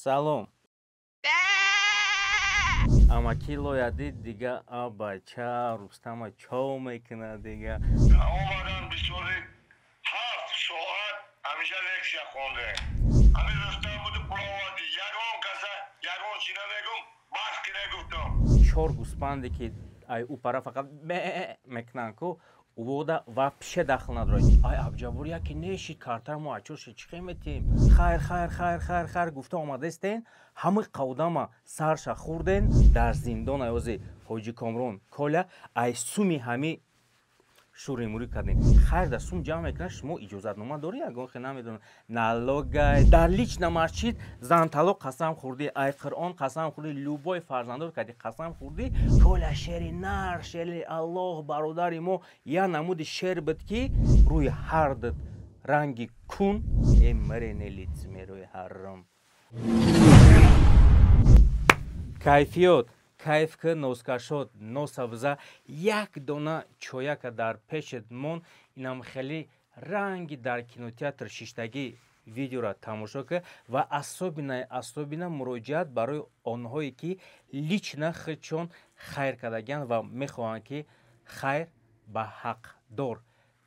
Салом. Амаки лояди дига, а бача Рустама чо мекунад дига? Омадан бисёри 7 соат ҳамеша лексия хонде. Ҳамин Рустам буду пул оварди. Ягон каса ягон чи намегум, бас ки негуфтам. Чор гӯспанде ки ай ӯ пара фақат ме мекунанд ку, увода вообще дахл надорад. Ай Абҷабур яке нешид, картар мо ачоши чӣ қиметим? Хайр, хайр, хайр, хайр, хайр гуфта омадастен, ҳамаи қавдама сарша хӯрден дар зиндон. Аёзи Ҳоҷи Комрон Коля ай суми ҳами шӯримурӣ кардем. Хайр, да сум ҷамъ мекунад, шумо иҷозатнома дорӣ? Ягон хе намедонам, налогай дар лично масҷид зан талоқ қасам хӯрдӣ, ай Қуръон қасам хӯрдӣ, любой фарзандор кардӣ қасам хӯрдӣ. Коля шери нар, шери Аллоҳ, бародари мо, я намуди шер буд, ки рӯи ҳар дид ранги кун э мирене лицемерои ҳарром. Кайфиёт кайф ки носкашод носабза, як дона чояка дар пешет мон, инам хеле ранги дар кинотеатр шиштагӣ видеора тамошо ки. Ва особенно, особенно муроҷиат барои онҳое, ки лично худшон хайр кардагианд ва мехоҳанд, ки хайр ба ҳақдор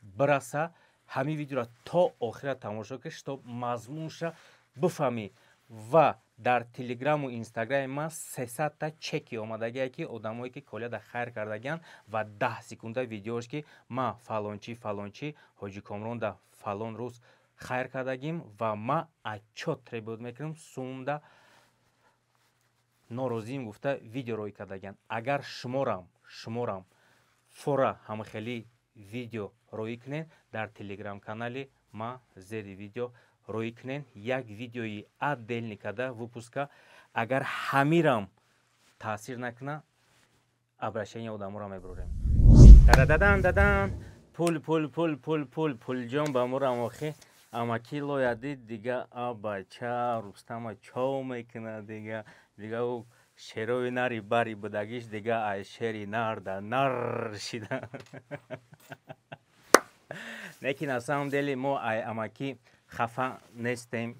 бираса. Ҳамин видеора то охира тамошо ки, чтоб мазмунша бифаҳмӣ. Ва дар Телеграму Инстаграми ман 300-та чеки омадагие, ки одамое, ки коляда хайр кардагианд, ва 10 секунда видеош, ки ма фалончи, фалончи Ҳоҷи Комронда фалон рӯз хайр кардагим ва ма отчёт требует мекунам, сумда норозиим гуфта видео рӯй кардагианд. Агар шуморам фора ҳамахелӣ видео роӣ кунед, дар Телеграм-канали ма зери видео роӣ кунед, як видеои отдельный када выпуска. Агар ҳамирам таъсир накуна, обращение одаморо мебурем. Дададан дадан, пул, пул, пул, пул, пул, пулҷон ба мурам. Охи амаки лояди дига, а бача Рустама чо мекунад дига? Дига ӯ шерои нари бари будагиш дига ай шери нар да нар шида. Лекин на самом деле мо ай амаки хафа нестем,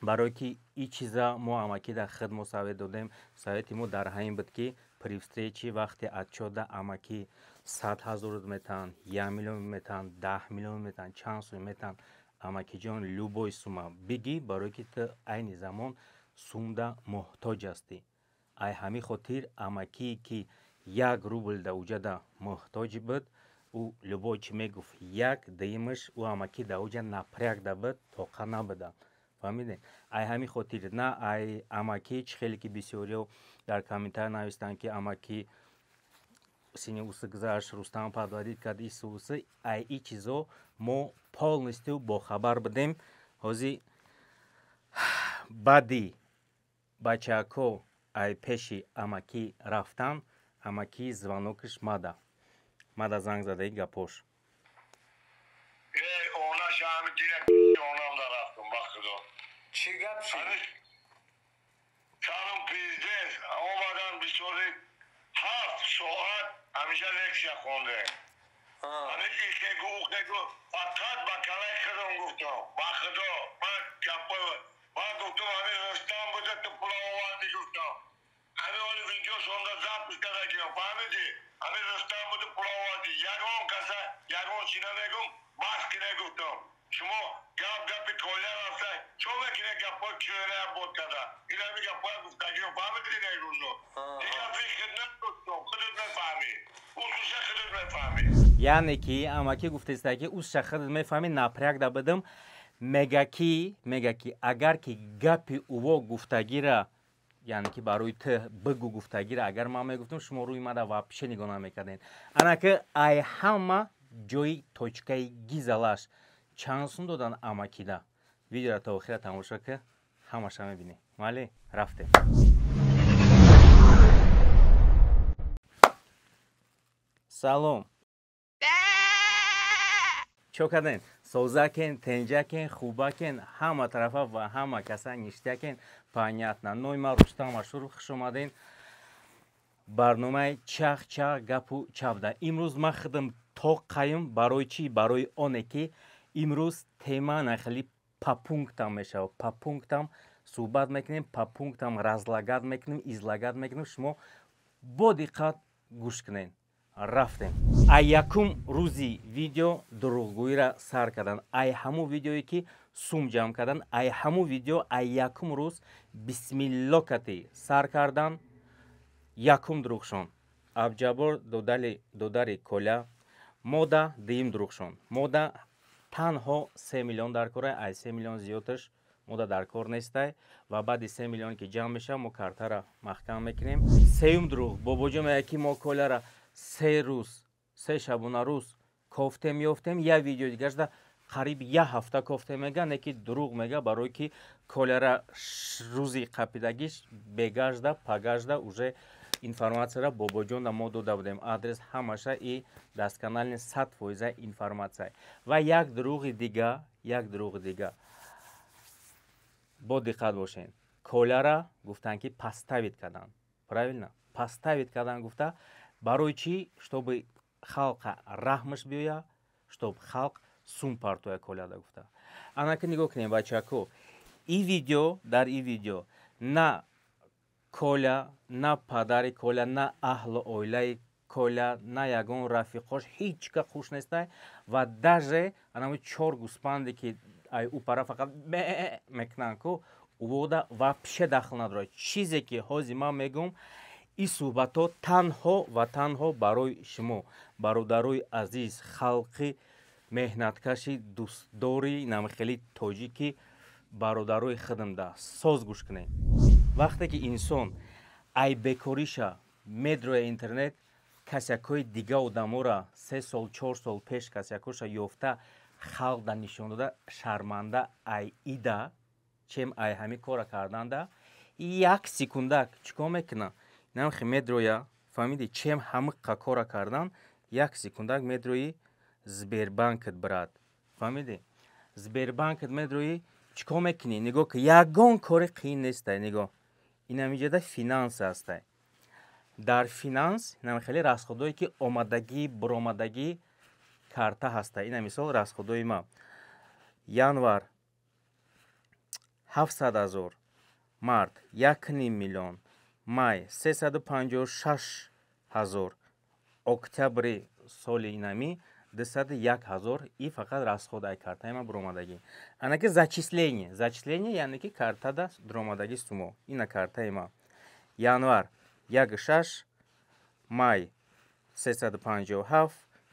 барое ки и чиза мо амаки дар худ мо совет додем. Совети мо дар ҳамин буд, ки при встречи вақти отчёта амаки 100 000 метаҳанд, 1 миллион метаҳанд, 10 миллион метаҳанд, чанд сум метаҳанд, амакиҷон, любой сума бигӣ, барое ки ту айни замон сумда муҳтоҷ ҳастӣ. Ай ҳамин хотир амакие, ки 1 рубл да уҷада муҳтоҷ буд, ӯ любой чӣ мегуфт, як дуюмаш ӯ амакӣ да уҷа напряг да буд, тоқа набуда, фаҳмидем. Ай ҳамин хотир на ай амакӣ чӣ хеле ки бисёриё дар комментария навистанд, ки амакӣ сини усы гузашт, Рустам подводить кард, ису усы. Ай и чизо мо полностью бохабар будем. Ҳозир баъди бачаҳако ай пеши амакӣ рафтан, амакӣ звонокиш мада занг задаи гапош. Эй, онаша ҳами дина онамда рафтум, ба худо. Чӣ гап шид? Сарум пиздец, омадан бисёри 7 соат ҳамеша лексия хонде. Ҳами ихегу ухегу фақат ба калаи худам гуфтам, ба худо, ман гапо ман гуфтам, ҳами Рустам буда, ту пула оварди гуфтам. Ҳами оли видеошонда запись кардагиам, фаҳмидӣ? Ҳами Рустам буда, пула оварди. Ягон каса ягон чи намегум, бас ки негуфтам. Шумо гап гапи коля рафта, чо мекунед гапҳои кӯна бод карда? Ин ҳами гапҳоя гуфтагиам, фаҳмидӣ не рӯзо? Дигар фикр надоштам, худат мефаҳмӣ. Усуша худат мефаҳмӣ. Яъне ки амакӣ гуфтеста, ки усша худат мефаҳмӣ, напряг да будам. Мега ки агар ки гапи ӯво гуфтагира, яъне ки барои ту бигӯ гуфтагира, агар ман мегуфтам, шумо рӯи мада вообще нигоҳ намекардем. Анаки ай ҳама ҷои точкаи гизалаш чанд сум додан амакида? Видеора то охира тамошо ки, ҳамаша мебинӣ. Мале, рафтем. Салом, чо кардем? Созакен, тенҷакен, хубакен, ҳама тарафа ва ҳама каса ништякен. Понятно, номи ман Рустам Ашуров. Хуш омадем барномаи чах чах гапу чавда. Имрӯз ман худам тоқаем. Барои чӣ? Барои оне ки имрӯз тема нахели по пунктам мешавад, по пунктам. Суҳбат мекунем, по пунктам разлагать мекунем, излагать мекунем. Шумо бо диққат гӯш кунед. Рафтем. Ай якум рӯзи видео дурӯғгӯиро сар кардан, ай ҳамун видеое, ки сум ҷамъ кардан, ай ҳамун видео, ай якум рӯз бисмилло кати сар кардан. Якум дурӯғшон: Абҷабор додари Коля мода. Дуюм дурӯғшон: мода танҳо 3 миллион дар кора, ай 3 миллион зиёдаш мода дар кор нестай ва баъди 3 миллион ки ҷамъ мешавад, мо картара маҳкам мекунем. Сеюм дурӯғ: бобоҷон мегӯяд, ки мо Коляра 3 рӯз, 3 шабонарӯз кофтем, ёфтем. Як видео дигаршда қариб як ҳафта кофтем мега, не ки дурӯғ мега, барое ки Коляра рӯзи қапидагиш бегажда пагажда уже информатсияро бобоҷонда мо дода будем, адрес ҳамаша и досконально, 100% информатсия. Ва як дурӯғи дига, як дурӯғи дига, бо диққат бошед. Коляра гуфтанд, ки подставить карданд, правильно, подставить кардан гуфта. Барои чӣ? Чтобы халқа раҳмаш биёя, чтоб халқ сум партоя Коляда гуфта. Анаки нигоҳ кунем, бачако, и видео, дар и видео на Коля, на падари Коля, на аҳлу оилаи Коля, на ягон рафиқош, ҳеҷ ка хуш нестай. Ва даже анами чор гӯспанде, ки ай ӯ пара фақат ме мекунанд ку, увода вообще дахл надорад. Чизе ки ҳозир ман мегӯм, ин суҳбатҳо танҳо ва танҳо барои шумо, бародарои азиз, халқи меҳнаткаши дӯстдори намхели тоҷики, бародарои худамда соз гӯш кунед. Вақте ки инсон ай бекориша медроя интернет, касякҳои дига одаморо 3 сол, 4 сол пеш касякҳоша ёфта, халқ да нишон дода, шарманда ай ида чем ай ҳамин кора карданда як секундак чӣ кор мекуна? Намхи медроя, фаҳмиди, чем ҳамиқа кора кардан, як секундак медрои Сбербанкт, брат, фаҳмиди, Сбербанкт медрои, чӣ кор мекунӣ? Нигоҳ ки, ягон кори қиин нестай. Нигоҳ, инамиҷода финанс ҳастай. Дар финанс инам хеле расходое, ки омадагӣ, буромадагӣ карта ҳаста. Ина мисол, расходои ма: январ 700 000, март 1,5 миллион, май 356 000, октябри соли инамӣ 201 000. И фақат расход ай картаи ма буромадагӣ. Анаки зачисление, зачисление, яъне ки картада дуромадагӣ сумо. Ина картаи ма: январ 1,6, май 357,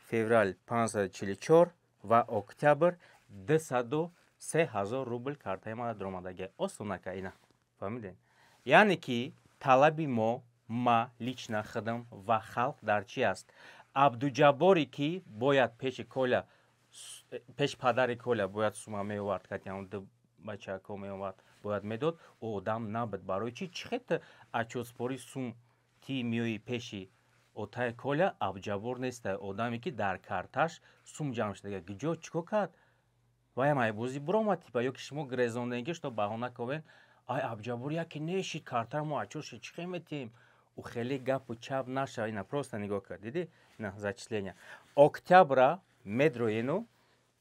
феврал 544 ва октябр 203 000 рубл картаи ма дуромадагӣ. Осонака ина, фаҳмидем? Яъне ки талаби мо, ма лично худам ва халқ дар чи аст? Абдуҷабборе, ки бояд пеши Коля, пеши падари Коля бояд сума меовард, катиам ду бачако меовард, бояд медод, ӯ одам набуд. Барои чи? Чӣ хел отчётспори сум ти меои пеши отаи Коля? Абдуҷаббор неста, одаме, ки дар карташ сум ҷамъ шуда. Гиҷо чӣ кор кард? Ваям айбозӣ буромад типа, ё ки шумо гирезондем, ки што баҳона ковен, ай Абдуҷаббор яке нешид, картаро мо отчётши чӣ хел метиҳем? Ӯ хеле гапу чап нашава. Ина просто нигоҳ кард, дидӣ, ина зачисления октябра медроену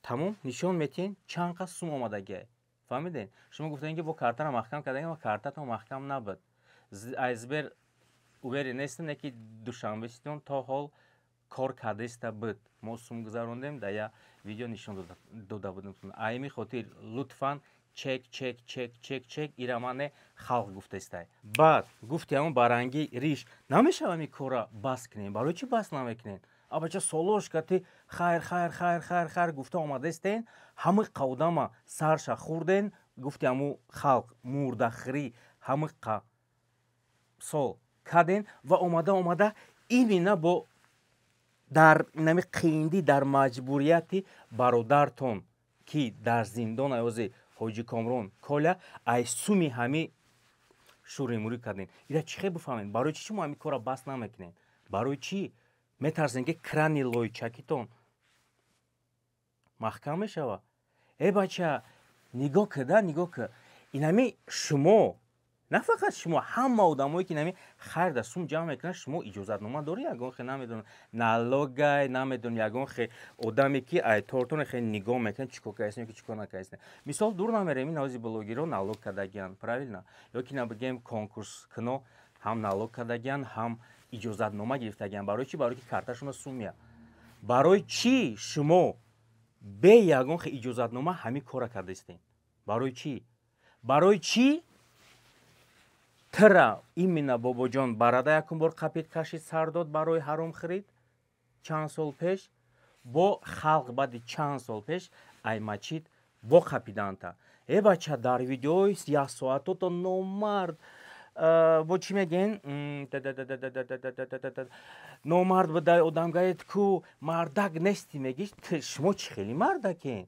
тамом нишон метиҳен, чанд қад сум омадагиай. Фаҳмидем? Шумо гуфтем, ки бо картаро маҳкам кардем ва картатон маҳкам набуд. Ай Сбер уверен нестем, не ки Душанбе ситон то ҳол кор кардиста буд. Мо сум гузарондем, дар як видео нишон дода будем. Айми хотир лутфан чек, чек, чек, чек, чек. Ира мане халқ гуфтаистай. Баъд гуфти ҳамон баранги риш намешава, ами кора бас кунем. Барои чӣ бас намекунем? Абача солош кати хайр, хайр, хайр, хайр, хайр гуфта омадаистен, ҳамиқа одама сарша хӯрден. Гуфти ҳамун халқ мурдахӯрӣ ҳамиқа сол карден ва омада омада имина бо дар нами қииндӣ, дар маҷбурияти бародартон, ки дар зиндон аёзи ҳоҷи Комрон Коля, ай суми ҳами шӯримурӣ кардем. Ира чӣ хел бифаҳмем? Барои чӣ шумо ҳами корра бас намекунед? Барои чӣ метарсем, ки крани лойчакитон маҳкам мешавад? Э бача, нигоҳ кида, нигоҳ ки, инами шумо На фақат шумо, ҳама одамое ки нами хайр да сум ҷамъ мекунанд, шумо иҷозатнома дорӣ? Ягон хе намедонам налогай, намедонам, ягон хе одаме ки айтортон хе нигоҳ мекунад, чӣ кор кардастем ки чӣ кор накардастем. Мисол, дур намерем, ин навози блогерро налог кардагиянд, правильно? Ё ки набигем, конкурскуно ҳам налог кардагиянд, ҳам иҷозатнома гирифтагиянд. Барои чӣ? Барои ки карташона сумия. Барои чӣ шумо бе ягон хе иҷозатнома ҳамин кора кардастем? Барои чӣ? Барои чӣ тира именно Бобоҷон барада якум бор қапид, кашид, сар дод барои ҳаром хирид чанд сол пеш, бо халқ баъди чанд сол пеш ай мачид бо қапиданта? Э бача, дар видеои яксоатото номард, бо чӣ мегӯен, номард будай, одамгарит ку, мардак нести мегӣ. Шумо чӣ хеле мардакен?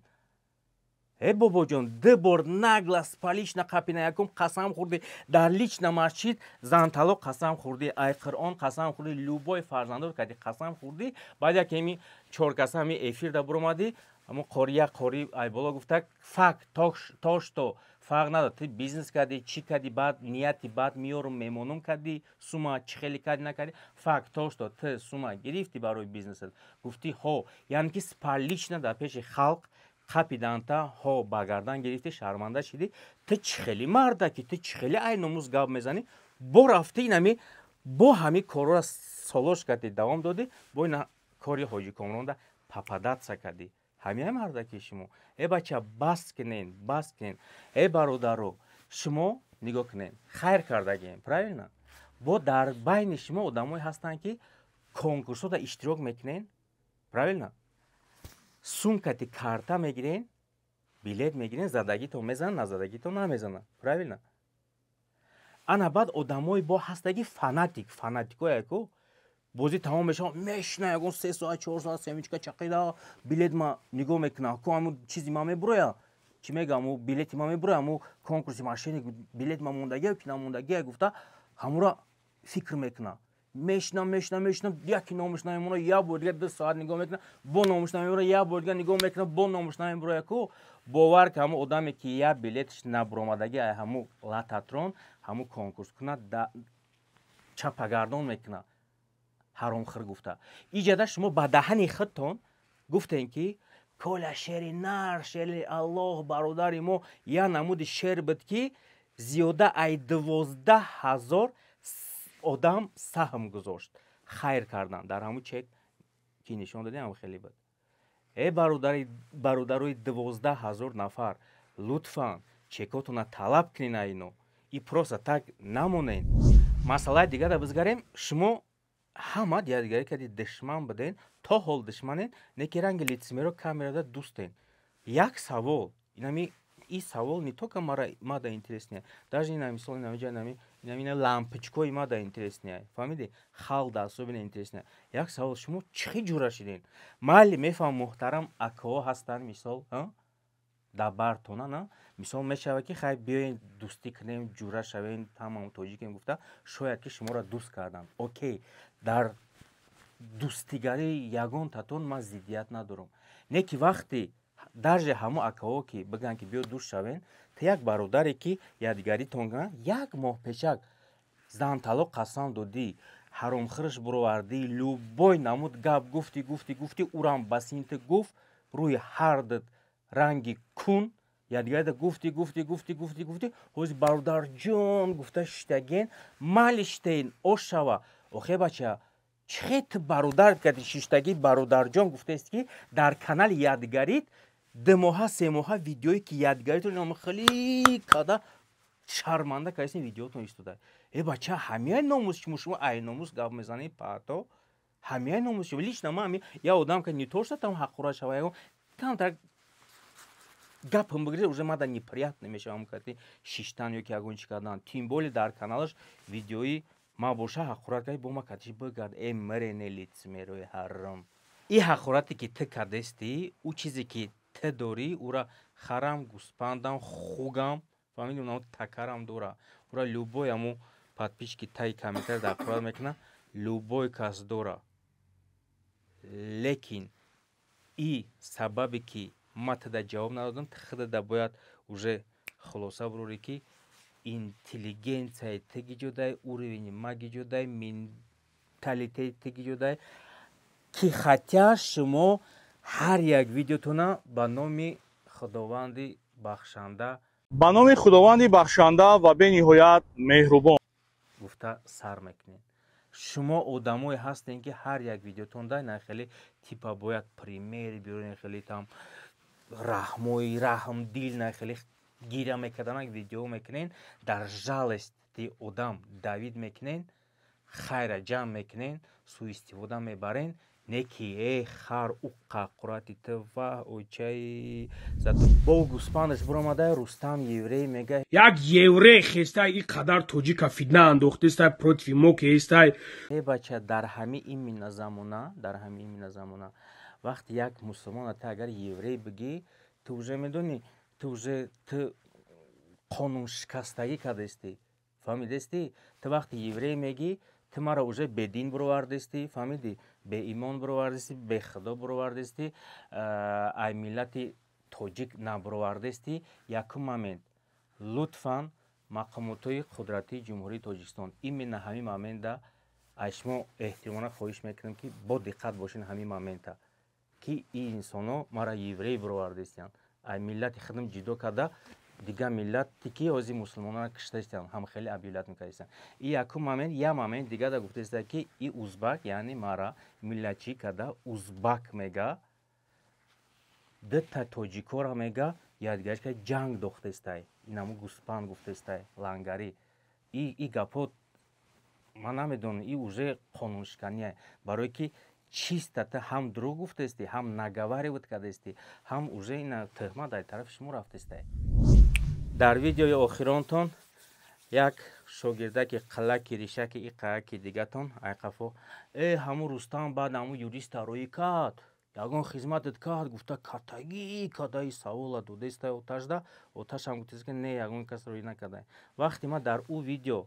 Э Бобоҷон, ду бор нагло спалишна қапина. Якум қасам хӯрдӣ дар лично масҷид, занталоқ қасам хӯрдӣ, ай Қуръон қасам хӯрдӣ, любой фарзандор кардӣ, қасам хӯрдӣ. Баъд як еми чоркаса ҳами эфирда буромадӣ, ҳамо қори як қори ай боло гуфта, факт то что фарқ надорад, ти бизнес кардӣ, чӣ кардӣ, баъд нияти баъд меёрум, мемонум кардӣ, сума чӣ хеле кардӣ, накардӣ, факт то что ты сума гирифтӣ барои бизнесат, гуфтӣ ҳо, яъне ки спалишна дар пеши халқ қапиданта, ҳо, ба гардан гирифтӣ, шарманда шидӣ. Ту чӣ хеле мардаки? Ту чӣ хеле ай номус гап мезанӣ? Бо рафтӣ, инами бо ҳами корро солош кардӣ, давом додӣ, бо ина кори Ҳоҷи Комронда попадаться кардӣ. Ҳамия мардаки шумо? Э бача, бас кунен, бас кунен. Э бародаро, шумо нигоҳ кунен, хайр кардагием, правильно? Бо дар байни шумо одамое ҳастанд, ки конкурсҳода иштирок мекунен, правильно? Сумкати карта мегирен, билет мегирен, задагитон мезанад, назадагитон намезанад, правильно? Ана баъд одамои бо ҳастаги фанатик, фанатикое ку бозӣ тамом мешавад, мешина ягон 3 соат, 4 соат семечка чақида, билет ма нигоҳ мекунам ку, ҳамун чизи ма мебуроя, чӣ мегӯям, аму билети ма мебуроя, аму конкурси машини билет ма мондагия ки намондагия гуфта, ҳамура фикр мекунам. Мешинам, мешинам, мешинам, яки номуш намемона, як бор дига 2 соат нигоҳ мекунам, бо номуш намемона, як бор дига нигоҳ мекунам, бо номуш намебуроя ку. Бовар ки ҳамун одаме ки як билетш набуромадаги, ай ҳамун лототрон, ҳамун конкурс кунад, чапагардон мекунад, ҳаромхӯр гуфта. Иҷада шумо ба даҳани худтон гуфтем, ки Коля шери нар, шери Аллоҳ, бародари мо, як намуди шер буд, ки зиёда ай 12 000 одам саҳм гузошт, хайр кардан. Дар ҳамун чек ки нишон додем, ҳам хеле буд. Э бародарои 12 000 нафар, лутфан чекотона талаб кунед айно и просто так намонен. Масъалаи дигара бизгарем. Шумо ҳама дигаре кади душман буден, то ҳол душманен, не ки ранги лицемеро камерада дӯстен. Як савол, инами и савол не только мара мада интересный, даже ина мисол инамиҷа инами лампочкои мада интересный, фаҳмиди? Халқ да особенно интересный. Як савол: шумо чӣ ҷура шиден? Майли, мефаҳмам, муҳтарам акаҳо ҳастанд, мисол дар бартона на мисол мешавад, ки хай, биёен, дӯстӣ кунем, ҷура шавем, тамом тоҷикем гуфта, шояд ки шуморо дӯст карданд. Окей, дар дӯстигарии ягон татон ман зиддият надорам, не ки вақте даже ҳамо акаҳо ки бигӯянд, ки биё дӯст шавем, та як бародаре ки якдигаритон як моҳ пешак зан талоқ қасам додӣ, ҳаромхӯрш буровардӣ, любой намуд гап гуфтӣ, гуфтӣ, гуфтӣ, урам ба синти гуфт, рӯи ҳардат ранги кун, якдигарда гуфтӣ, гуфтӣ, гуфтӣ, гуфтӣ, гуфтӣ, ҳози бародарҷон гуфта шиштаген, майли, шитаен, ош шава. Охе бача, чӣ ту бародар кади шиштагӣ, бародарҷон гуфтаест, ки дар канали ядгарит 2 моҳа, 3 моҳа видеое ки ядгаритон хеле када шарманда кардастин, видеотон истода. Э бача, ҳамияи номус шумо, шумо ай номус гап мезанед, паато ҳамияи номус шумо. Лично ман ҳами як одам ка не то что там ҳаққура шава, ягон камтар гапам бигиред, уже мада неприятно мешавам кати шиштан ё ки ягон чӣ кардан, тем более дар каналаш видеои ма боша, ҳаққурат карди, бо ма катиш бигард. Э мирене, лицемерои ҳаром, и ҳаққурате ки ту кардестӣ, ӯ чизе ки ту дорӣ, ӯра харам, гӯспандам, хугам, фаҳмиди, унамо такарам дора, ӯра любой аму подписчики таи комментар дар ҳаққурат мекуна, любой кас дора. Лекин и сабабе ки ма туда ҷавоб надодам, ту худада бояд уже хулоса бурорӣ, ки Интеллигенцияи ту гиҷодай, уровени ма гиҷодай, менталитети ту гиҷодай, ки хотя шумо ҳар як видеотона ба номи Худованди бахшанда, ба номи Худованди бахшанда ва бениҳоят меҳрубон гуфта сар мекунед. Шумо одамое ҳастем, ки ҳар як видеотонда на хеле типа бояд пример биёрен, хеле там раҳмои раҳмдил, на хеле гиря мекарданак видео мекунен, дар жалости одам давид мекунен, хайра ҷамъ мекунен, суистифода мебарен. Не ки э хар уққа қурати ту ва очаи бо гӯспандаш биромада, Рустам еврей мега. Як еврей хестай и қадар тоҷика фитна андохтестай, против мо кестай. Э бача, дар ҳами именно замона, дар ҳами именно замона, вақти як мусулмона ту агар еврей бигӣ, ту уже медонӣ, ту уже ту қонуншикастагӣ кардастӣ, фаҳмидастӣ? Ту вақти еврей мегӣ, ту маро уже бедин бировардастӣ, фаҳмидӣ, беимон бировардастӣ, бехудо бировардастӣ, ай миллати тоҷик набировардастӣ. Якум момент: лутфан, мақомотҳои қудратии Ҷумҳурии Тоҷикистон, именно ҳамин момента аз шумо эҳтиромона хоҳиш мекунам, ки бо диққат бошед ҳамин момента, ки ин инсонҳо маро еврей бировардастиянд, ай миллати худам ҷудо карда, дигар миллате ки ҳозир мусулмононро киштаистанд, ҳам хеле объявлять мекардистанд. И якум момент. Як момент дигар да гуфтаиста, ки и узбак, яъне мара миллатчӣ карда узбак мега, дута тоҷикора мега, якдигарш ка ҷанг дохтаистай. Инаму гӯспанд гуфтаистай лангарӣ. И гапҳо ман намедонам, и уже қонуншикания, барое ки чиста ту ҳам дурӯғ гуфтаистӣ, ҳам наговаривать кардаистӣ, ҳам уже ина тӯҳмат дар тарафи шумо рафтаистай. Дар видеои охиронтон як шогирдаки қалаки ришаки иқааки дигатон айқафо э ҳамун Рустам баъд ҳамун юриста роӣ кард, ягон хизматат кард гуфта, катагӣ кадаи савола додаистай оташда. Оташам гуфтаист, ки не, ягон кас роӣ накарда. Вақте ман дар ӯ видео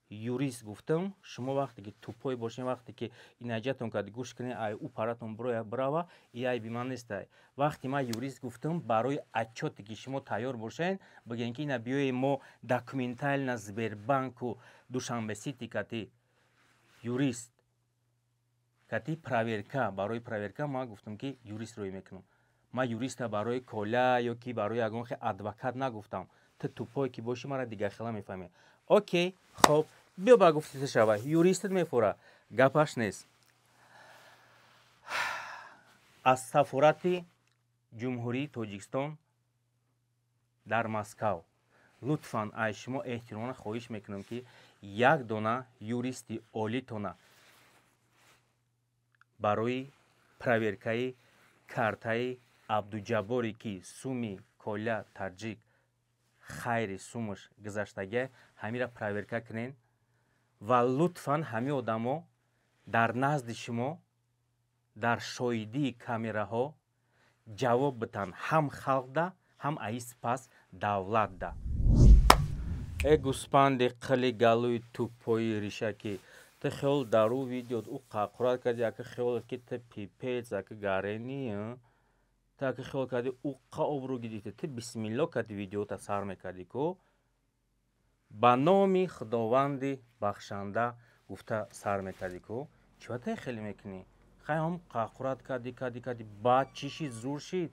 юрист гуфтам, шумо вақте ки тупой бошен, вақте ки инаҷатон кард, гӯш кунед, ай ӯ паратон бироя бирава, и айби ман нестай. Вақте ман юрист гуфтам, барои отчёте ки шумо тайёр бошен, бигӯен, ки ина биёе, мо документально Сбербанку Душанбе Сити кати юрист кати проверка, барои проверка ман гуфтам, ки юрист рӯй мекунам. Ман юриста барои коля ё ки барои ягон хе адвокат нагуфтам. Ту тупой ки бошӣ, мара дигархела мефаҳмӣ. Окей, хоб, биё, ба гуфтита шава, юристат мефура, гапаш нест. Аз сафорати Ҷумҳурии Тоҷикистон дар Москав лутфан аз шумо эҳтиромона хоҳиш мекунам, ки як дона юристи олитона барои проверкаи картаи Абдуҷабборе, ки суми коля таҷик хайри сумаш гузаштагия, ҳамира проверка кунен ва лутфан ҳамин одамо дар назди шумо дар шоҳидии камераҳо ҷавоб битанд, ҳам халқда, ҳам аи сипас давлатда. Э гӯспанди қили галӯи туппои ришакӣ, ту хиёл дар ӯ видео ӯ қақурат карди, ака хиёлат ки ту пипец, ака гарени, ту ака хиёл карди, уққа обрӯ гирифти. Ту бисмилло карди, видеота сар мекардӣ ку, ба номи Худованди бахшанда гуфта сар мекардӣ ку. Чиба та хеле мекунӣ? Хай, ҳам қақурат кардӣ, кардӣ, кардӣ, баъд чӣ шид? Зур шид,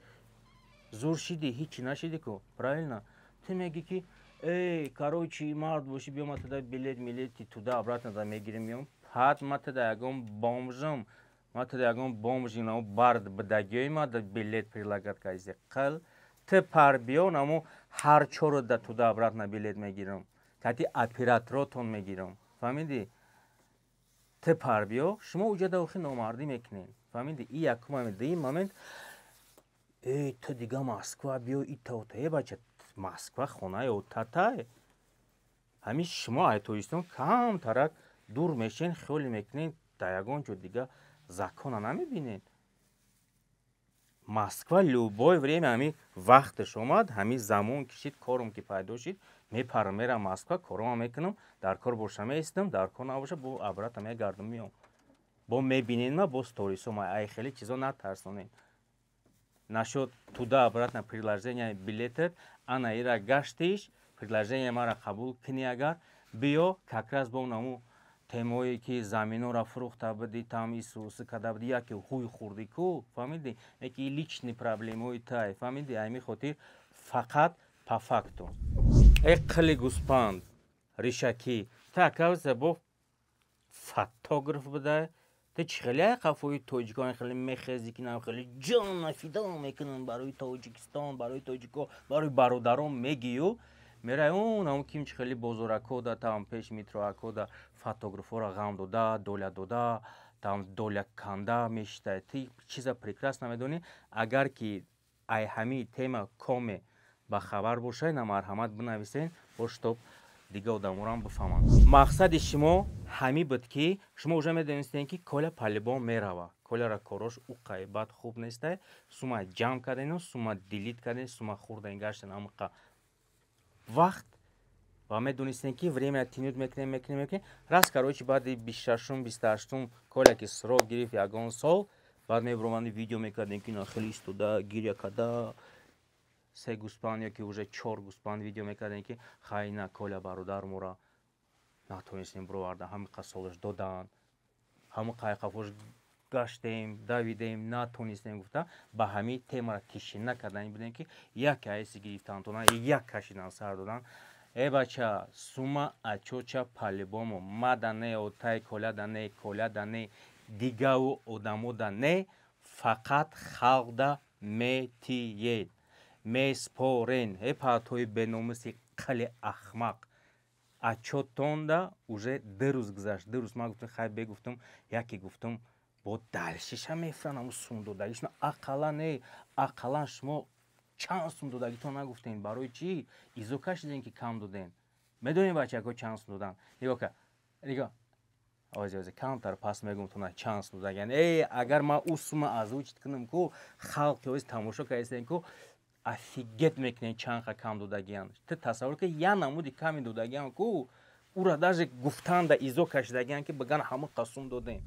зур шидӣ, ҳичи нашидӣ ку, правильно? Ту мегӣ, ки эй, короче, мард бошӣ, биё, ма туда билет милети туда обратно да мегирем, меём. Ҳат ма туда ягон бомжам, ма туда ягон бомжи намо бард бидагиёи ма да билет предлагать кардиси қил. Ту пар биё, намо ҳар чоро да туда обратно билет мегирам, кати операторотон мегирам, фаҳмидӣ? Ту пар биё. Шумо уҷа да охи номардӣ мекунед, фаҳмидӣ? И якум момент. Дуюм момент: эй, ту дига Москва биё, ита. Э бача, Москва хонаи отатай. Ҳамин шумо ай Тоҷикистон камтарак дур мешен, хиёле мекунед, дар ягон ҷо дига закона намебинед. Москва любое время, ҳамин вақташ омад, ҳамин замон кишид, корум ки пайдо шид, мепарам, мерам Москва, корома мекунам, дар кор боша меистам, дар кор набоша, бо обратно мегардам, меом. Бо мебинед ма, бо сторисо ма. Ай хеле чизо натарсонед. Нашуд туда обратно приложение билетет, ана ира гаштиш. Предложение маро қабул кунӣ, агар биё, как раз бо наму темое ки заминора фурӯхта будӣ, там исусы карда будӣ, яке ҳуй хӯрдӣ ку, фаҳмидӣ? Яки личный проблемаҳои тай, фаҳмидӣ? Ҳамин хотир фақат по факту. Э, қили гӯспанд ришакӣ, та оказывается бо фотограф буда. Ту чӣ хеле қафои тоҷикон хеле мехезӣ, ки нам хеле ҷона фидо мекунам барои Тоҷикистон, барои тоҷико, барои бародарон мегию, мерай он ам ким чӣ хеле бозоракода, там пеш метроакода фотографҳоро ғам дода, доля дода, там доля канда мешитай. Ти чиза прекрасно медонӣ. Агар ки ай ҳамин тема коме ба хабар бошед, на, марҳамат, бинависен, бо чтоб дига одаморам бифаҳманд. Мақсади шумо ҳамин буд, ки шумо уже медонистем, ки Коля по-любому мерава. Коляра корош уқай бад хуб нестай. Сума ҷамъ кардену сума делить карден, сума хӯрден, гаштен амқа вақт ва медонистем, ки время тянуть мекунем, мекунем, мекунем. Раз, короче, баъди 26-ум, 28-ум Коля ки срок гирифт, ягон сол баъд мебуроманди, видео мекардем, ки на хеле истода гиря карда се гӯспанд ё ки уже чор гӯспанд видео мекардем, ки хай, на, Коля бародар мора натонистем бироварда, ҳамиқа солаш доданд, ҳамин қайқафош гаштем, давидем, натонистем гуфта, ба ҳамин темара тишина кардани будем, ки як айси гирифтантона, як кашидан сар додан. Э, бача, сума ачоча по-любому мада не, отай Коляда не, Коляда не, дигаву одамода не, фақат халқда метиед, меспорен. Э, паҳтои беномуси қали ахмақ, ачотонда уже 2 рӯз гузашт, 2 рӯз. Ман гуфтам, хай, бегуфтам, яке гуфтам, бо дальшиша мефранам сум додагишна. Ақаллан не, ақаллан шумо чанд сум додагитон нагуфтем. Барои чӣ изо кашидем, ки кам додем? Медонем, бачако, чанд сум додан. Нигоҳ ка, нигоҳ, ози, ози камтар пас мегум тона чанд сум додагиан. Э, агар ман ӯ сума озвучить кунам ку, халқи ози тамошо кардистем ку, офигеть мекунем, чанд қа кам додагиан. Ту тасаввур ки, я намуди ками додагиан ку, ура даже гуфтанда изо кашидагиан, ки биган ҳама қасум додем.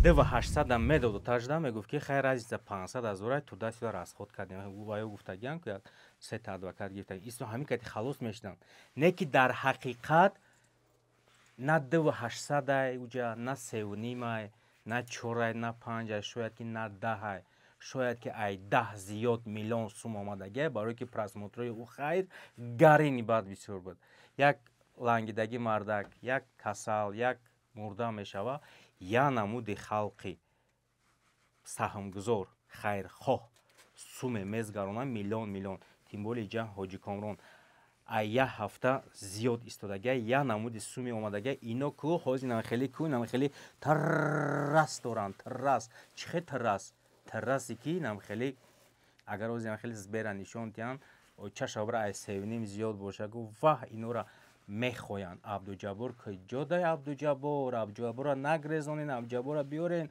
Дува ҳаштсадам медоду тажда мегуфт, ки хайр, разница 500 ҳазорай туда сюда расход кардем. Ваё гуфтагиан ку, як сета адвокат гирифта, исо ҳамин кати халос мешуданд. Не ки дар ҳақиқат на дува ҳаштсадай уҷа, на севу нимай, на чорай, на панҷай, шояд ки на даҳай, шояд ки ай 10 зиёд миллион сум омадагиай, барое ки просмотрои ӯ хайр гарини бад бисёр буд. Як лангидагӣ мардак, як касал, як мурда мешава, я намуди халқи саҳмгузор, хайрхоҳ суме мезгарона, миллион миллион. Тем более ҷа Ҳоҷи Комрон ай як ҳафта зиёд истодагия, я намуди суми омадагия. Ино ку ҳозир намхели ку намхели таррас доранд, таррас. Чӣ хел таррас? Таррасе ки намхели, агар ҳозир намхели сбера нишон диҳанд, чашабра ай севним зиёд боша гу, ваҳ, инора мехоянд. Абдуҷаббор куҷодай? Абдуҷаббор, Абдуҷабборро нагрезонен, Абдуҷабборро биёрен,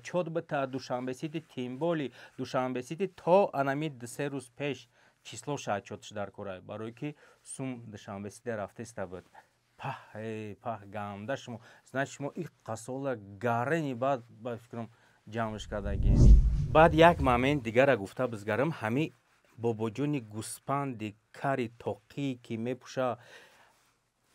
чот бита Душанбе Сити, тем более Душанбе Сити то анами 2-3 рӯз пеш числоша отчётш дар кора, барое ки сум Душанбе Сити рафтеста буд. Паҳ, э, паҳ, ганда шумо, значит, шумо иққа сола гарени баъд ба фикрам ҷамъш кардагӣ. Баъд як момент дигара гуфта бизгарам. Ҳами бобоҷони гӯспанди кари тоқӣ, ки мепӯша,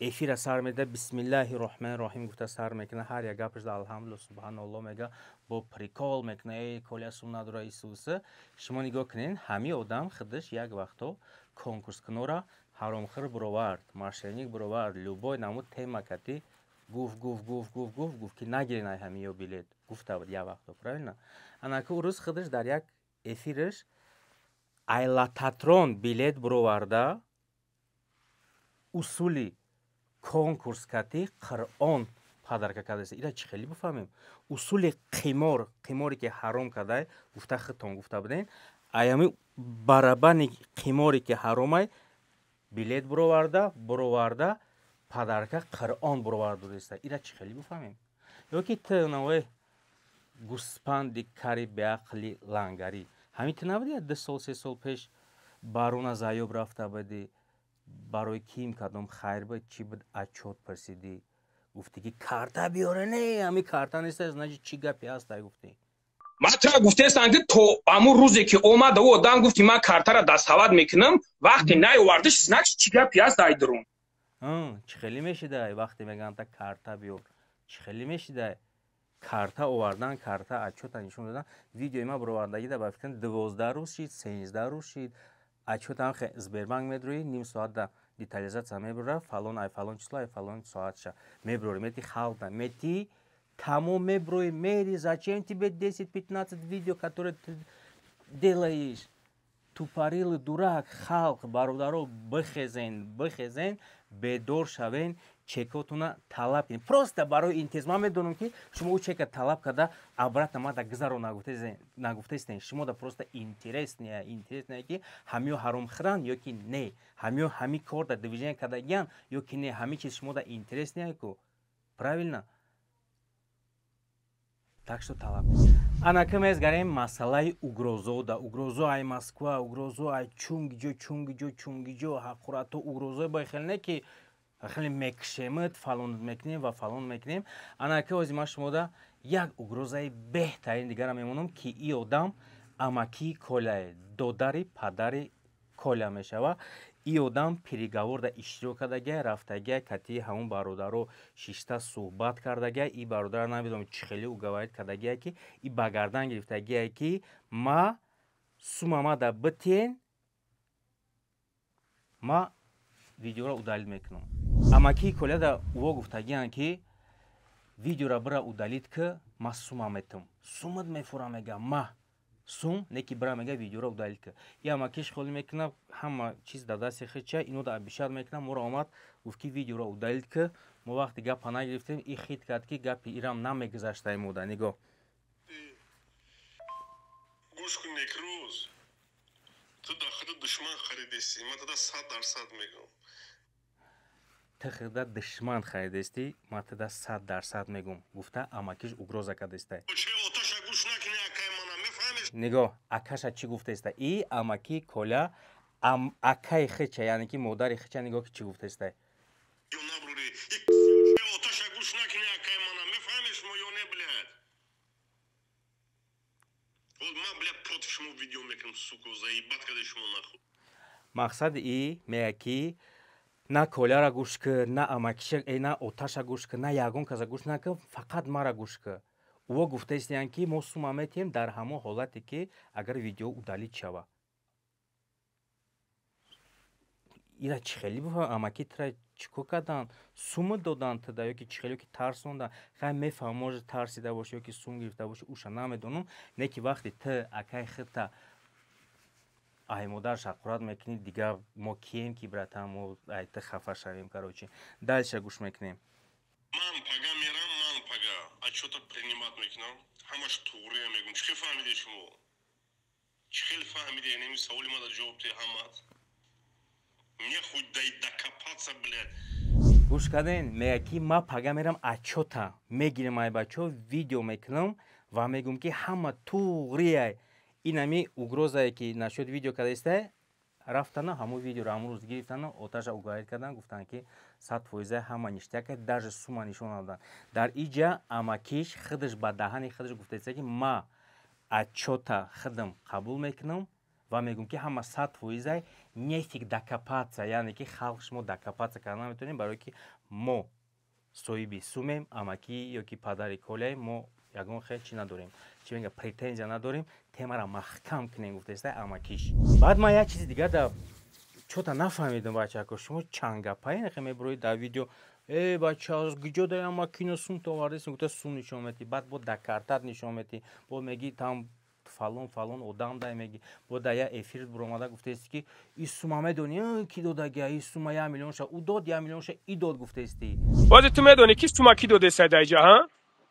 эфира сар меда, бисмиллаҳи роҳмани роҳим гуфта сар мекуна, ҳар як гапаш алҳамдулилла, субҳаналло мега, бо прикол мекуна: эй, Коля сум надора, исуса. Шумо нигоҳ кунед, ҳами одам худаш як вақто конкурскунора ҳаромхӯр бировард, мошенник бировард, любой намуд тема кати гуфт, гуфт, гуфт, гуфт, гуфт, гуфт, ки нагирен ай ҳамиё билет, гуфта буд як вақто, правильно? Анаку рӯз худаш дар як эфираш ай лототрон билет бироварда, усули конкурс кати Қуръон подарка кардааст. Ира чӣ хеле бифаҳмем? Усули қимор, қиморе ки ҳаром кардай, гуфта худтон гуфта будем, аями барабани қиморе ки ҳаромай, билет бироварда, бироварда, подарка Қуръон бироварда додаиста. Ира чӣ хеле бифаҳмем? Ё ки ту навои гӯспанди кари беақли лангарӣ, ҳамин ту набуди, 2 сол, 3 сол пеш барона заёб рафта будӣ, барои ким кадом хайр буд, чӣ буд, отчёт пурсидӣ, гуфтӣ, ки карта биёре, не, ҳами карта нест, значит, чӣ гапе ҳаст, гуфтӣ. Ман тура гуфтаистам, ки то ҳамун рӯзе ки омада, ӯ одам гуфт, ки ман картара дастхават мекунам, вақте наёвардиш, значит, чӣ гапи аст ай дурун? Чӣ хеле мешидай, вақте мегӯянд, та карта биёр, чӣ хеле мешидай? Карта овардан, карта отчёта нишон додан, видеои ма бировардагида, ба фикрам, 12 рӯз шид, 13 рӯз шид. Отчётам Сбербанк медрои, ним соатда детализация мебурра, фалон ай фалон число, ай фалон соатша мебурори, мети халта, мети, тамом, меброи, мери. Зачем тебе 10-15 видео, которые ты делаешь, тупорылый дурак? Халқ, бародаро, бихезен, бихезен, бедор шавен, чекотуна талаб кунед. Просто барои интерес. Ман медонам, ки шумо ӯ чека талаб карда, обратно мада гузаро нагуфтаистен. Шумо да просто интересно, интересно, ки ҳамиё ҳаромхӯранд ё ки не, ҳамиё ҳами кор да движение кардагиян ё ки не. Ҳами чиз шумо да интересно ку, правильно? Так что талаб. Анака мезгарем масъалаи угрозо да угрозо ай Москва, угрозо ай чунгиҷо, чунгиҷо, чунгиҷо, ҳақурато, угрозои ба хеле не, ки хеле мекшемид, фалон мекунем ва фалон мекунем. Анака ози ман шумода як угрозаи беҳтарин дигара мемонам, ки и одам амакии Коляе, додари падари Коля мешава. И одам переговорда иштирок кардагия, рафтагия, катии ҳамун бародаро шишта суҳбат кардагия. И бародара намедонам, чӣ хеле уговорить кардагия, ки и ба гардан гирифтагия, ки ма сумамада битен, ма видеоро удалить мекунам. Амакии Коляда уво гуфтагиянд, ки видеоро бира удалить ки, ма сума метам, сумат мефурам, мега, ма сум неки бира, мега, видеоро удалить ки. И амакиш холӣ мекуна, ҳама чиз дар дасти хича, ино да обещать мекуна. Моро омад, гуфт, ки видеоро удалить ки. Мо вақте гапа нагирифтем, и хит кард, ки гапи ирам намегузаштаи мода. Нигоҳ. Гӯш кун, Некрӯз, ту дар худу душман харидестӣ, ман тада 100% мегӯм. Ту худа душман харидестӣ, ман туда 100% мегӯм, гуфта амакиш угроза кардестай. Нигоҳ, акаша чӣ гуфтаеста. И амаки Коля акаи хича, яъне ки модари хича, нигоҳ, ки чӣ гуфтаестай. Оташа гӯш накунӣ, акаи мана, мефаҳмед шумо ё не, блядь? Вот ман, блядь, против шумо видео мекунам, сука, заебать каде шумо, нахуй. Мақсади и меяд, ки на Коляра гӯш кӣ, на амакиша, на оташа гӯш кӣ, на ягон каса гӯш накӣ, фақат мара гӯш кӣ. Ӯо гуфтаистиянд, ки мо сума метиҳем дар ҳамон ҳолате, ки агар видео удалить шава. Ира чӣ хеле бифаҳмам, амаки тра чӣ кор карданд? Сума доданд туда ё ки чӣ хеле, ё ки тарсонданд? Хай, мефаҳмам, может, тарсида бошӣ ё ки сум гирифта бошӣ, уша намедонам. Не ки вақте ту акаи худта ай модар шақурат мекунӣ, дигар мо кием, ки, братан, мо ай ту хафа шавем? Короче, дальше гӯш мекунем. Ман пага мерам, ман пага отчёта принимать мекунам, ҳамаш туғрия мегӯм. Чӣ хел фаҳмиде шумо? Чӣ хел фаҳмиде? Инами саволи мада ҷавоб те ҳамат. Нехуй дай докопаться, блядь. Гӯш карден, мега, ки ма пага мерам, отчёта мегирам, ай бачаҳо видео мекунам ва мегӯм, ки ҳама туғрияй. Инами угрозае, ки насчёт видео кардаистай, рафтана, ҳамун видеоро ҳамун рӯз гирифтана, оташа уговорить кардан, гуфтанд, ки 100% ҳама ништяка, даже сума нишон надоданд. Дар иҷа амакиш худаш ба даҳани худаш гуфтаиста, ки ма отчёта худам қабул мекунам ва мегӯм, ки ҳама 100%-ай, нефиг докопаться, яъне ки халқ, шумо докопаться карда наметавонем, барое ки мо соҳиби сумем, амакӣ ё ки падари Коляем, мо ягон хел чӣ надорем, чӣ мега, претензия надорем, темара маҳкам кунем, гуфтаиста амакиш. Баъд ман як чизи дигар да чота нафаҳмидам. Бачако, шумо чандгапаи хе мебуроед дар видео: «Э, бача, аз куҷо дай амакино сум то овардест?» Гуфта, сум нишон метӣ, баъд бо да картат нишон метӣ, бо меги, там фалон фалон одам дай меги, бо да я эфир буромада гуфтаисти, ки и сума медонӣ, ки додагия, и сума 1 миллионша ӯ дод, 1 миллионша и дод, гуфтаисти. Бози ту медонӣ, ки сума ки додеста даиҷа, ҳа?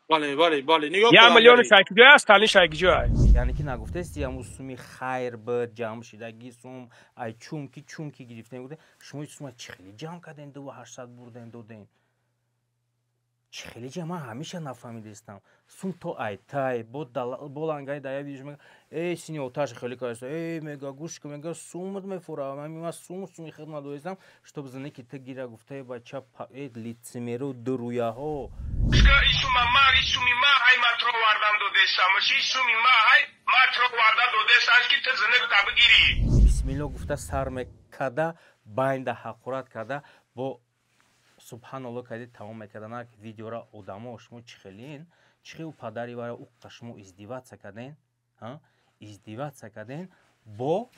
Бале, нигоҳ. 1 миллиони шайкиҷой аст, талин шайкиҷой. Яъне ки нагуфтаисти, ҳамун суми хайр буд, ҷамъ шидаги сум, ай чунки чунки гирифтем, гуфте. Шумо и сума чӣ хеле ҷамъ кардем, дуву ҳаштсад бурдем, додем. Чӣ хеле ҷа ман ҳамеша нафаҳмидистам. Сум то айтай бо лангаи дар як видеош мега: «Эй, сини оташ хеле каста, эй», мега, «гӯш кун», мега, «сумат мефура, ман сум суми хид надоистам, чтоб зане ки ту гира», гуфтаи бача, э, лицемеру дуруяҳо. Исума ма, исуми ма ҳай матро вардам додесамаш, исуми ма ҳай матро варда додесаш, ки ту зане та бигирӣ. Бисмилло гуфта сар мекарда, байнда ҳақорат карда, бо субҳаналло карди, тамом мекарда видеора. Одамо, шумо чӣ хелин, чӣ хел падари вара уққа шумо издеваться карден, издеваться карден, бо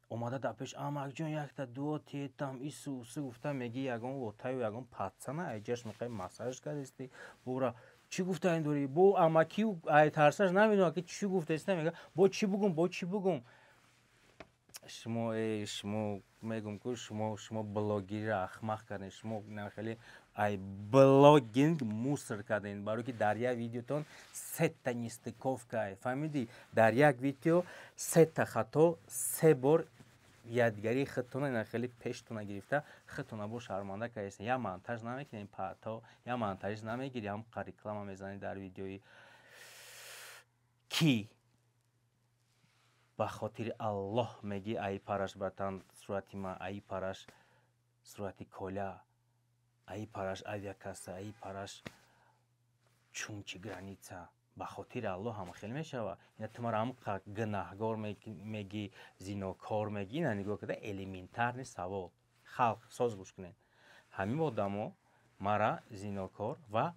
омада дар пеш амакҷон якта дуо тиетам, ису усу гуфта меги, ягон вотаю ягон патсана айҷаш мехоҳи массаж кардисти, бора чӣ гуфтаин дорӣ, бо амакию ай тарсаш намедонад, ки чӣ гуфтаиста, мега: «Бо чӣ бугум, бо чӣ бугум?» Шумо, э, шумо мегум ку, шумо блогерро ахмақ кардем, шумо хеле ай блогинг мусор кардем, барое ки дар як видеотон сета нестыковка, фаҳмидӣ? Дар як видео сета хато, се бор якдигарии худтона ина хеле пештона гирифта, худтона бо шарманда кардест. Я монтаж намекунем, пато я монтаж намегирӣ, ҳам реклама мезанӣ дар видеои ки ба хотири Аллоҳ мегӣ: «Аи параш, братан, сурати ма, аи параш, сурати Коля, аи параш авиакасса, аи параш чунчи граница». Ба хотири Аллоҳ, ҳама хел мешава? Ина ту мара ҳамқа гунаҳгор мегӣ, зинокор мегӣ. Ина нигоҳ карда, элементарный савол. Халқ, соз гӯш кунед: ҳамин одамо мара зинокор ва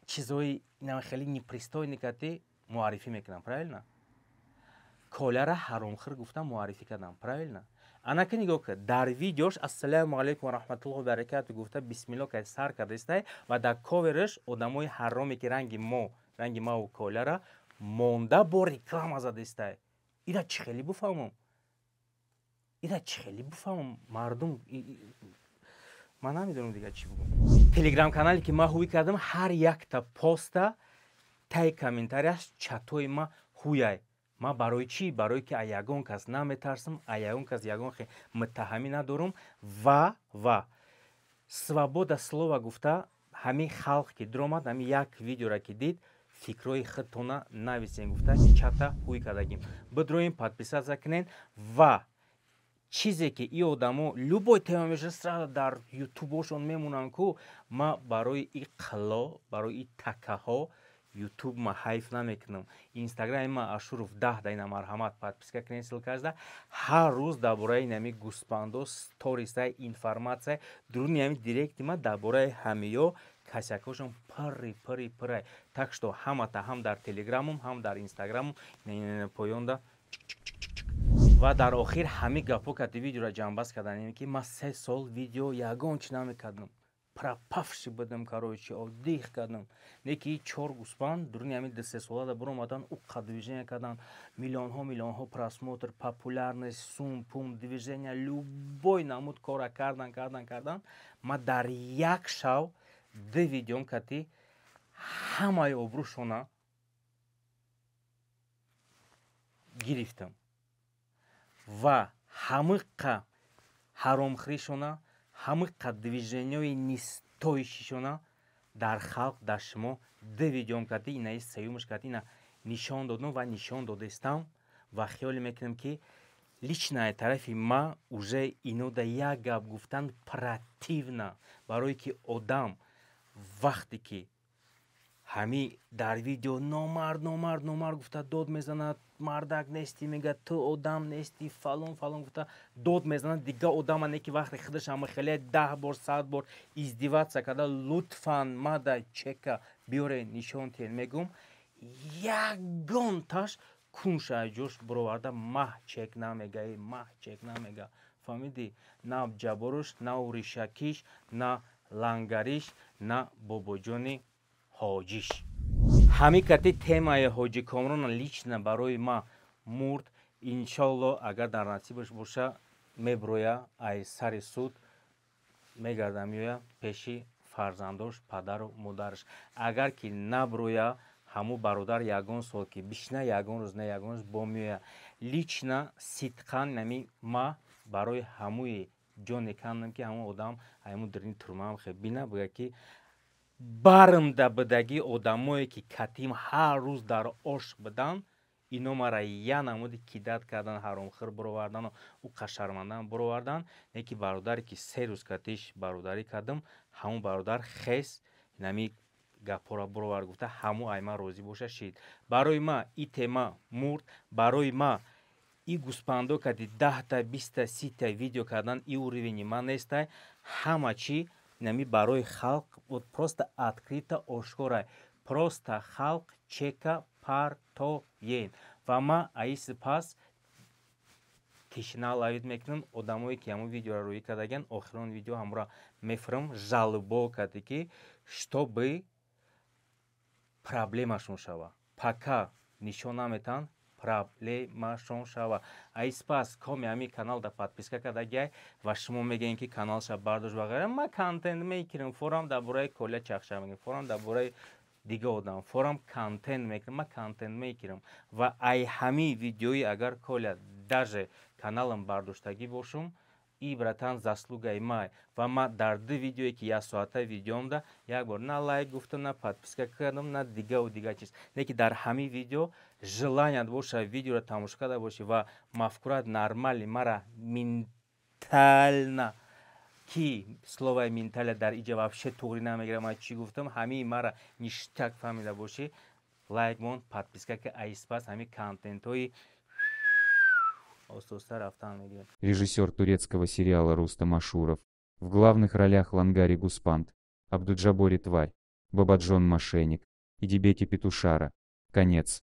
чизҳои хеле непристойный кати муаррифӣ мекунам, правильно? Коляра ҳаромхӯр гуфта муаррифӣ кардам, правильно? Анаки нигоҳ кар, дар видеош «Ассалому алайкум ва раҳматуллоҳи баракату» гуфта, бисмилло кард, сар кардастай ва дар ковераш одамои ҳароме, ки ранги мо, ранги маву Коляра монда, бо реклама задистай. Ира чӣ хеле буфаҳмам? Ира чӣ хеле буфаҳмам? Мардум, ман намедонам дигар чӣ бугум. Телеграм-канале ки ман ҳуй кардам, ҳар якта поста таи комментарияш чатои ма ҳуяй. Ман барои чӣ? Барое ки а ягон кас наметарсам, а ягон кас ягон хе муттаҳамӣ надорам ва свобода слова гуфта, ҳамин халқ ки дуромад, ҳамин як видеора ки дид, фикрҳои худтона нависем гуфта, чата ҳуй кардагим. Бидроем, подписаться кунен. Ва чизе ки и одамо любой тема мешава, сразу дар ютубошон мемонанд ку, ма барои и қило, барои и такаҳо ютуб ма ҳайф намекунам. Инстаграми ма Ашуров 10 да, ина марҳамат, подписка кунед, ссылкашда. Ҳар рӯз дар бораи нами гӯспандо сториса, информатсия дуруни ҳами директи ма дар бораи ҳамиё косякошон пурри пурри пуррай. Так что ҳамата ҳам дар телеграмум, ҳам дар инстаграмум поёнда. Ва дар охир ҳами гапҳо кати видеоро ҷамъбаст карданем, ки ман 3 сол видео ягон чи намекардам, пропавший будам, короче, отдых кардам. Не ки чор гӯспанд дуруни ҳамин 2-3 солада биромадан, уққа движение кардан, миллионҳо, миллионҳо просмотр, популярность, сум пум, движение, любой намуд кора кардан, кардан, кардан. Ма дар як шав ду видеом кати ҳамаи обрӯшона гирифтам ва ҳамиққа ҳаромхӯришона, ҳамиққа движениҳои нистоишишона дар халқ, дар шумо ду видеом кати, инаи сеюмаш кати ина нишон додам ва нишон додестам. Ва хиёле мекунам, ки лично тарафи ма уже инода як гап гуфтан противно, барое ки одам вақте ки ҳами дар видео «номард, номард, номард» гуфта дод мезанад, «мардак нестӣ», мега, «ту одам нестӣ», фалон фалон гуфта дод мезанад, дига одама не ки вақте худаш ҳама хеле 10 бор, 100 бор издеваться карда, «Лутфан, мада чека биёре, нишон тиҳед», мегум, ягонташ кунша ҷош бироварда маҳ чек намега, маҳ чек намега. Фаҳмидӣ? На Ҷаборуш, на Уришакиш, на Лангариш, на бобоҷони ҳоҷиш. Ҳамин кати темаи ҳоҷи Комрона лично барои ма мурд. Иншолло, агар дар насибаш боша, меброя ай сари суд, мегарда, меоя пеши фарзандош, падару модараш. Агар ки наброя, ҳамун бародар ягон сол ки бишина, ягон рӯз не, ягон рӯз бо меоя. Лично сидқан нами ма барои ҳамуи Ҷоне кандам, ки ҳамон одам ҳамун дирни турмаам хе бина, буга, ки бармда будагӣ. Одамое, ки катим ҳар рӯз дар ош будан, ино мара я намуди кидать кардан, ҳаромхӯр буровардану ӯ қашармандан буровардан. Не ки бародаре, ки 3 рӯз катиш бародарӣ кардам, ҳамун бародар хес нами гапҳоро буровард, гуфта, ҳамун ай ман розӣ боша шид. Барои ма и тема мурд. Барои ма и гӯспандо кади 10-та, 20-та, 30-та видео кардан и уровень и ман нестай. Ҳама чӣ нами барои халқ вот просто открыто, ошкора, просто халқ чека партоен. Ва ма аи сипас тишина ловить мекунам одамое, ки ҳамун видеоро рӯӣ кардагиан. Охирон видео ҳамура мефурам, жалоба карде, ки чтобы проблемашон шава. Пока нишон наметаҳанд, проблемашон шава. Аи сипас коми ҳамин канал да подписка кардагиай ва шумо мегӯем, ки каналша бардошт ва ғайра. Ма контент мекунам, форам дар бораи Коля чахша мегӯям, форам дар бораи дига одам, форам контент мекунам. Ма контент мекунам ва ай ҳамин видеои агар Коля даже каналам бардоштагӣ бошум, и, братан, заслуга и май. Ва ма дар ду видеое, ки як соата видеомда, як бор на лайк гуфтам, на подписка кардам, на дигаву дига чиз. Не ки дар ҳамин видео желаният боша, видеоро тамошо карда бошӣ ва мафкурат нормали мара ментально, ки словаи ментально дар иҷа вообще туғри намегирам, ман чӣ гуфтам, ҳамин мара ништак фаҳмида бошӣ, лайк мон, подписка, ки айспас ҳамин контентҳои оста-оста рафтан мегирем. Режиссер турецкого сериала Рустам Ашуров. В главных ролях Лангари Гуспант, Абдуджабори Тварь, Бабаджон Мошенник и Дебети Петушара. Конец.